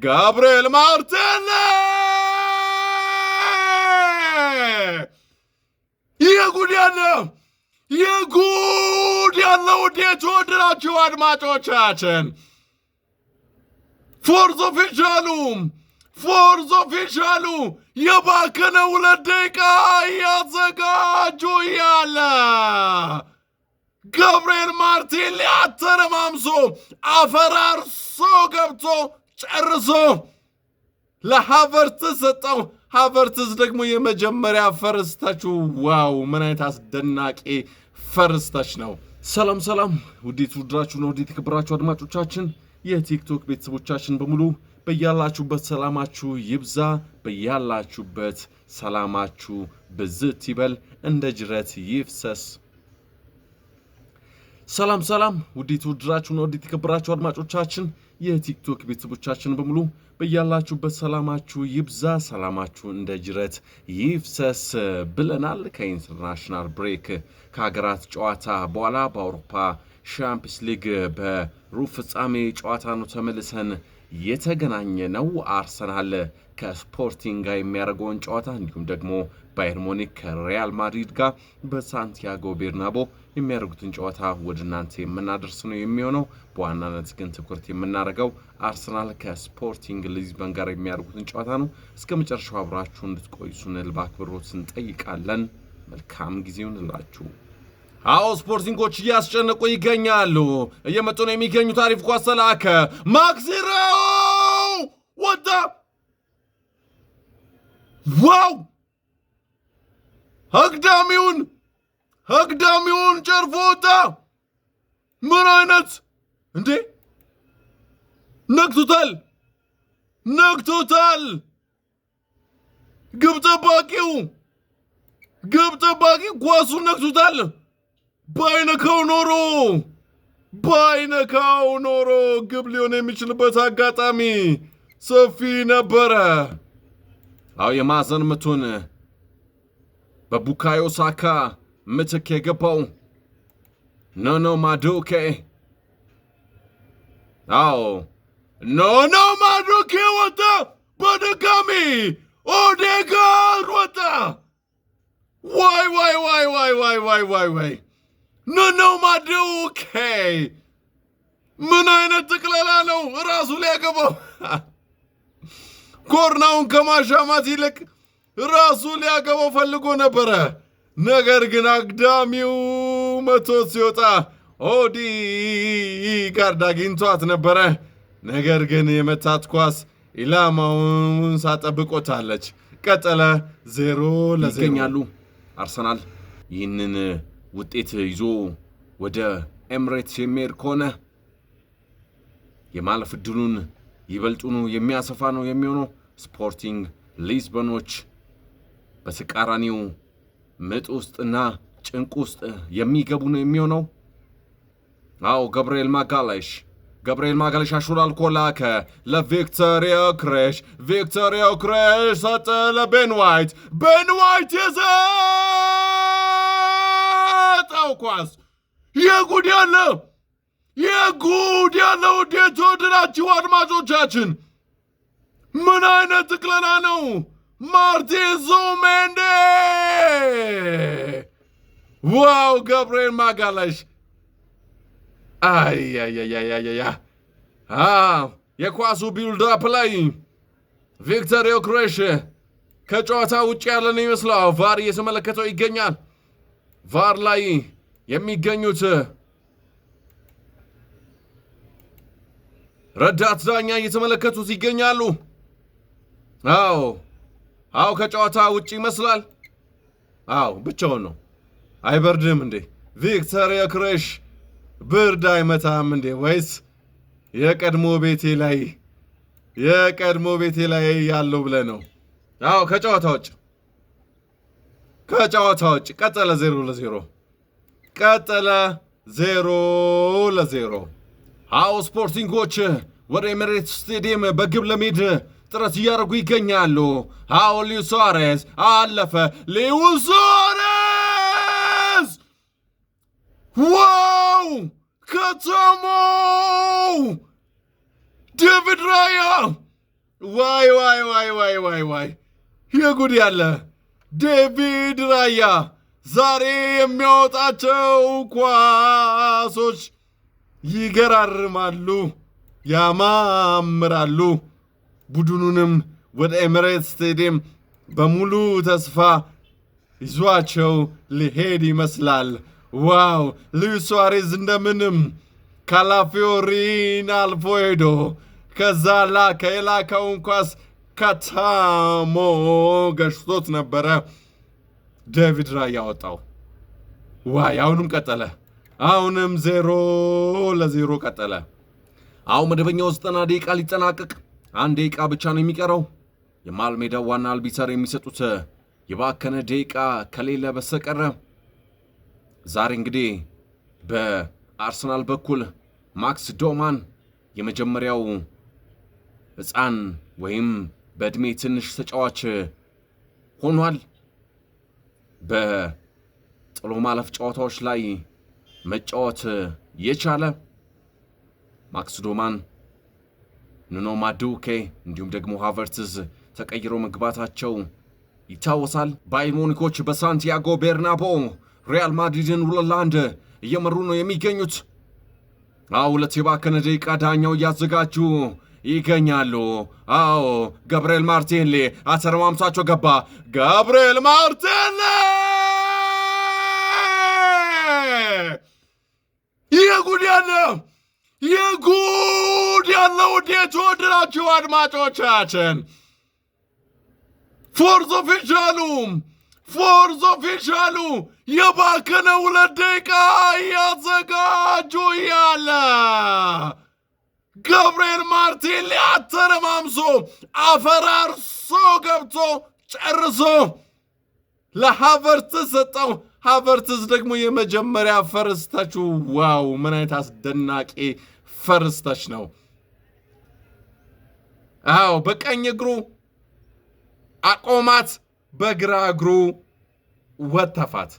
ጋብርኤል ማርቲኔሊ፣ የጉድ ያለ፣ የጉድ ያለ! ውድ የተወደዳችሁ አድማጮቻችን፣ fourth official ኡ፣ fourth official ኡ የባከነ 2 ደቂቃ እያዘጋጁ እያለ ገብርኤል ማርቲኔሊ አተረማምሶ አፈራርሶ ገብቶ ጨርሶ ለሃቨርትዝ ሰጠው። ሃቨርትዝ ደግሞ የመጀመሪያ first touch ኡ፣ wow! ምን አይነት አስደናቂ first touch ነው! ሰላም ሰላም፣ ውድ የተወደዳችሁና ውድ የተከበራችሁ አድማጮቻችን፣ የቲክቶክ ቤተሰቦቻችን በሙሉ በያላችሁበት ሰላማችሁ ይብዛ፣ በያላችሁበት ሰላማችሁ ብዝት ይበል፣ እንደ ጅረት ይፍሰስ። ሰላም ሰላም፣ ውድ የተወደዳችሁና ውድ የተከበራችሁ አድማጮቻችን፣ የቲክቶክ ቤተሰቦቻችን በሙሉ በያላችሁበት ሰላማችሁ ይብዛ፣ ሰላማችሁ እንደ ጅረት ይፍሰስ ብለናል። ከ international break፣ ከሀገራት ጨዋታ በኋላ በአውሮፓ ሻምፒዮንስ ሊግ በሩብ ፍጻሜ ጨዋታ ነው ተመልሰን የተገናኘነው። አርሰናል ከስፖርቲንግ ጋር የሚያደርገውን ጨዋታ እንዲሁም ደግሞ ባየር ሙኒክ ከሪያል ማድሪድ ጋር በሳንቲያጎ ቤርናቦ የሚያደርጉትን ጨዋታ ወደ እናንተ የምናደርስ ነው የሚሆነው። በዋናነት ግን ትኩረት የምናደርገው አርሰናል ከስፖርቲንግ ሊዝበን ጋር የሚያደርጉትን ጨዋታ ነው። እስከ መጨረሻው አብራችሁ እንድትቆዩ ስንል በአክብሮት እንጠይቃለን። መልካም ጊዜ ይሁንላችሁ። አዎ፣ ስፖርቲንጎች እያስጨነቁ ይገኛሉ። እየመጡ ነው የሚገኙት። አሪፍ ኳስ ተላከ። ማክሲሮ ወጣ። Wow! አግዳሚውን ጨርፎ ወጣ። ምን አይነት እንዴ! ነክቶታል፣ ነክቶታል። ግብ ጠባቂው ኳሱን ነክቶታል። ባይነካው ኖሮ ግብ ሊሆን የሚችልበት አጋጣሚ ሰፊ ነበረ። አዎ፣ የማዕዘን ምቱን በቡካዮ ሳካ ምትክ የገባው ኖኖ ማዱኬ፣ አዎ፣ ኖኖ ማዱኬ ወጣ። በድጋሚ ኦዴጋርድ ወጣ። ዋይ ዋይ ዋይ ዋይ ዋይ ዋይ ዋይ ዋይ! ኖኖ ማዱኬ ምን አይነት ጥቅለላ ነው? ራሱ ሊያገባው፣ ኮርናውን ከማሻማት ይልቅ ራሱ ሊያገባው ፈልጎ ነበረ። ነገር ግን አግዳሚው መቶ ሲወጣ ኦዲጋርድ አግኝቷት ነበረ። ነገር ግን የመታት ኳስ ኢላማውን ሳጠብቆታለች። ቀጠለ፣ 0-0 ይገኛሉ። አርሰናል ይህንን ውጤት ይዞ ወደ ኤምሬትስ የሚሄድ ከሆነ የማለፍ ዕድሉን ይበልጡኑ የሚያሰፋ ነው የሚሆነው። ስፖርቲንግ ሊዝበኖች በተቃራኒው ምጥ ውስጥና ጭንቅ ውስጥ የሚገቡ ነው የሚሆነው። አዎ፣ ገብርኤል ማጋሌሽ፣ ገብርኤል ማጋሌሽ አሹላልኮ ላከ ለቪክተር ዮክሬሽ። ቪክተር ዮክሬሽ ሰጠ ለቤን ዋይት። ቤን ዋይት የሰጠው ኳስ፣ የጉድ ያለ፣ የጉድ ያለ! ውድ የተወደዳችሁ አድማጮቻችን፣ ምን አይነት ጥቅለላ ነው? ማርቲን ዙቢሜንዲ፣ wow! ገብርኤል ማጋሌሽ፣ አያያያያያ! የኳሱ build up ላይ ቪክተር ዮክሬሽ ከጨዋታ ውጭ ያለ ነው ይመስለው። VAR እየተመለከተው ይገኛል። VAR ላይ የሚገኙት ረዳት ዳኛ እየተመለከቱት ይገኛሉ። አዎ፣ ከጨዋታ ውጭ ይመስላል። አዎ፣ ብቻውን ነው። አይበርድም እንዴ? ቪክተር ዮክሬሽ ብርድ አይመታም እንዴ? ወይስ የቀድሞ ቤቴ ላይ ያለው ብለህ ነው? አዎ፣ ከጨዋታ ውጭ። ቀጠለ፣ 0-0 ቀጠለ፣ 0-0። አዎ፣ ስፖርቲንጎች ወደ ኤሚሬትስ ስቴዲየም በግብ ለመሄድ ጥረት እያደረጉ ይገኛሉ። አዎ፣ ሉዊስ ሱዋሬዝ አለፈ። ሉዊስ ሱዋሬዝ፣ wow! ከተማው! ዴቪድ ራያ። ዋይ ዋይ ዋይ ዋይ ዋይ ዋይ! የጉድ ያለ! ዴቪድ ራያ ዛሬ የሚያወጣቸው ኳሶች ይገራርማሉ፣ ያማምራሉ። ቡድኑንም ወደ ኤሚሬትስ ስቴዲየም በሙሉ ተስፋ ይዟቸው ሊሄድ ይመስላል። Wow! ሉዊስ ሱዋሬዝ እንደምንም ካላፊዮሪን አልፎ ሄዶ ከዛ ላከ። የላከውን ኳስ ካታሞ ገሽቶት ነበረ። ዴቪድ ራያ ያወጣው። ዋይ! አሁንም ቀጠለ። አሁንም 0-0 ቀጠለ። አሁን መደበኛው 90 ደቂቃ ሊጠናቀቅ 1 ደቂቃ ብቻ ነው የሚቀረው። የመሃል ሜዳው ዋና አልቢተር የሚሰጡት የባከነ ደቂቃ ከሌለ በስተቀረ ዛሬ እንግዲህ በአርሰናል በኩል ማክስ ዶማን የመጀመሪያው ሕፃን ወይም በዕድሜ ትንሽ ተጫዋች ሆኗል። በጥሎ ማለፍ ጨዋታዎች ላይ መጫወት የቻለ ማክስ ዶማን፣ ኖኒ ማዱኬ እንዲሁም ደግሞ ሃቨርትዝ ተቀይሮ መግባታቸው ይታወሳል። ባየር ሙኒኮች በሳንቲያጎ ቤርናቦ ሪያል ማድሪድን 2-1 እየመሩ ነው የሚገኙት። አዎ፣ ሁለት የባከነ ደቂቃ ዳኛው እያዘጋጁ ይገኛሉ። አዎ፣ ገብርኤል ማርቲኔሊ አተረማምሳቸው ገባ። ገብርኤል ማርቲኔሊ፣ የጉድ ያለ፣ የጉድ ያለ! ውድ የተወደዳችሁ አድማጮቻችን፣ fourth official ኡ fourth official ኡ የባከነ 2 ደቂቃ እያዘጋጁ ያለ ገብርኤል ማርቲኔሊ አተረማምሶ አፈራርሶ ገብቶ ጨርሶ ለሃቨርትዝ ሰጠው። ሃቨርትዝ ደግሞ የመጀመሪያ first touch ኡ፣ wow! ምን አይነት አስደናቂ first touch ነው! አዎ፣ በቀኝ እግሩ አቆማት፣ በግራ እግሩ ወተፋት።